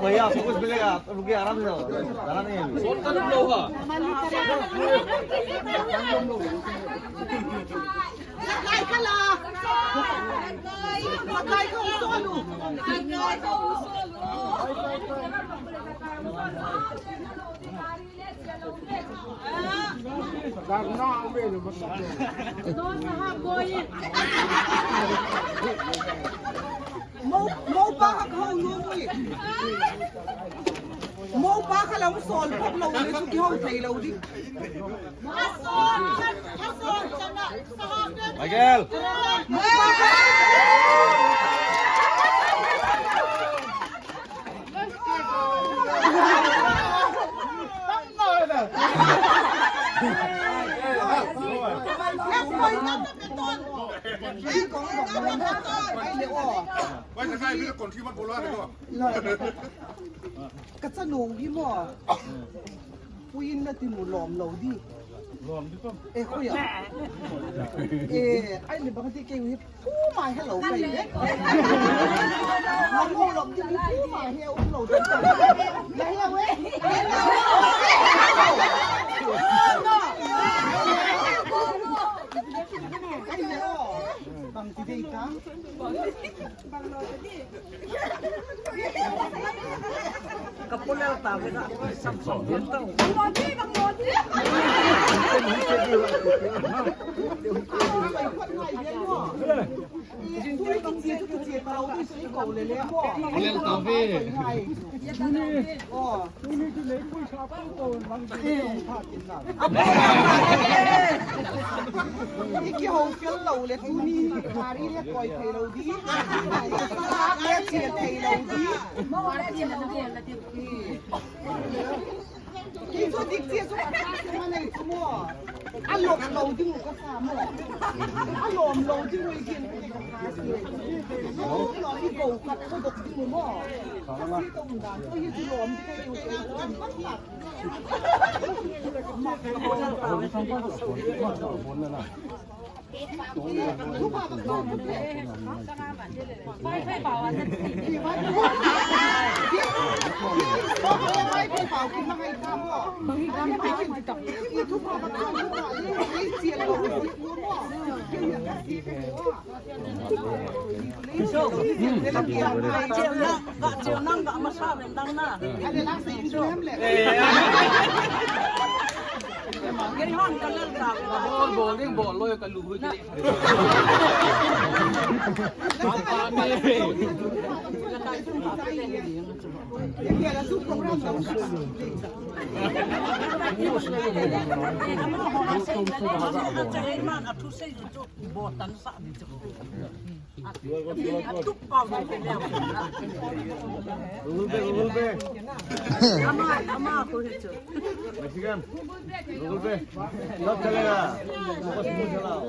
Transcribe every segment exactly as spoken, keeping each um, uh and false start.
भैया, फोकस मिलेगा, आप रुकिए, आराम से जाओ, जाना नहीं है अभी। Mo, mo pa kha ka ho nuam ui. Mo pa kha lo sawl phot lo le chu kiho thei lo di. Michael. Ka chanu hi maw. Puin na ti mu lawm lo di. Lawm di ko. E, khoi a. E, ai le bang ti kei hi pu mai hello kai le. Lawm lo lawm ti mu pu mai he um lo di. La he we. Ai le o. Bang ti dei ta. Ka pulel ta ve ka sam sam den ta. Pulel ta ve. I kihou fel lo le tuni gari le koi thei lo di. Sa le chia thei lo di. Kei chu dik chia chu ka sa ma nei chu maw. A lawm lo ding u ka sa maw. A lawm lo ding u i gin ka sa si. Lo lo i go ka ko dok ding u maw. Ka si to un dan ko hi chu lawm ding u ka sa. Google Pay, Google Pay. Ama, ama ko hi chu. Mexican. Google Pay. Love chalega. Google Pay chalao.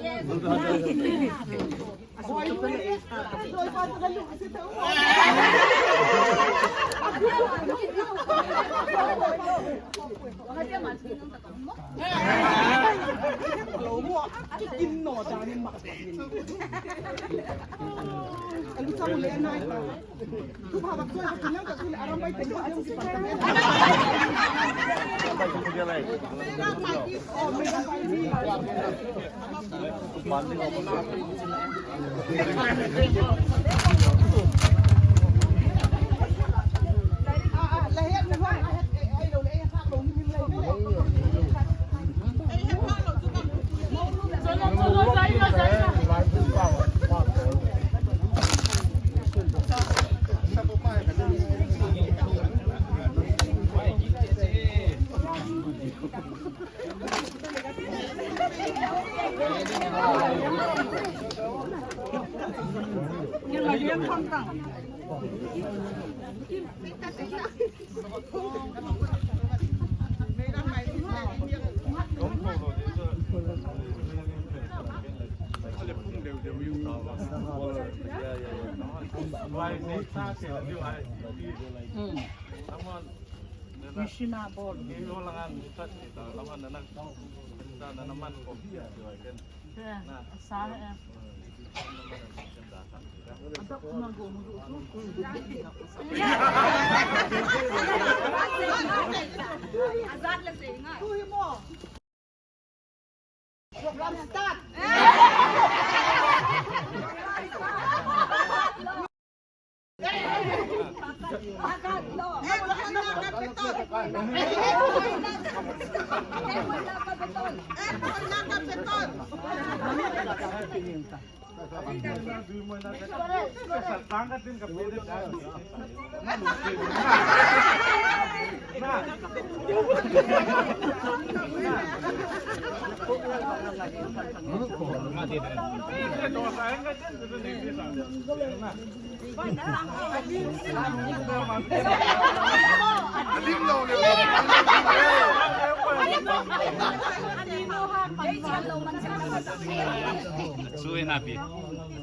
Chu hi na pi.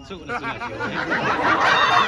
Chu na chu na pi.